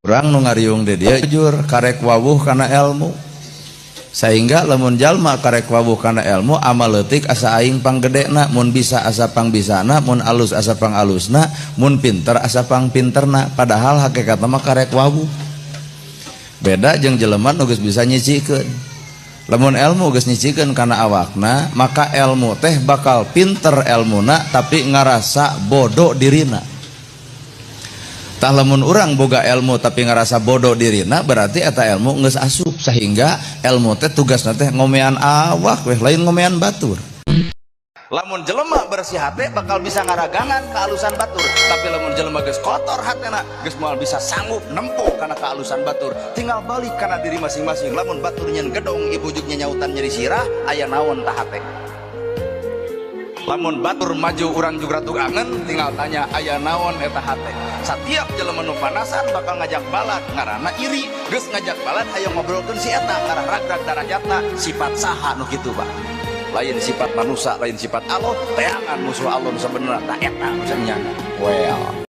Urang nu ngariung di dieu jujur karek wawuh kana ilmu, sehingga lamun jalma karek wawuh kana ilmu amal leutik asa aing panggedena, mun bisa asa pangbisana, mun alus asa pangalusna, mun pinter asa pangpinterna, padahal hakikatna mah karek wawuh. Beda jeung jelema nu geus bisa nyicikeun. Lamun ilmu geus nyicikeun kana awakna, maka ilmu teh bakal pinter ilmuna tapi ngarasa bodoh dirina. Tah lamun urang boga ilmu tapi ngerasa bodoh dirina, berarti eta ilmu geus asup, sehingga ilmu teh tugasna teh ngomean awak weh, lain ngomean batur. Lamun jelema bersih hate bakal bisa ngaragangan kealusan batur, tapi lamun jelema geus kotor hatena geus moal bisa sanggup nempo kana kealusan batur. Tinggal balik kana diri masing-masing. Lamun batur nyen gedong ibujuknya nyautan nyeri sirah, aya naon tah hate. Lamun batur maju urang juga tugangan, tinggal tanya aya naon eta hate. Setiap jelema nu panasan bakal ngajak balad ngaranna iri, geus ngajak balad hayo ngobrolkeun si eta ngarah ragrag darajatna, sifat saha nu kitu Pak. Lain sifat manusia, lain sifat Allah, teangan musuh Allah nu sabenerna tah eta nu sanyana. Well.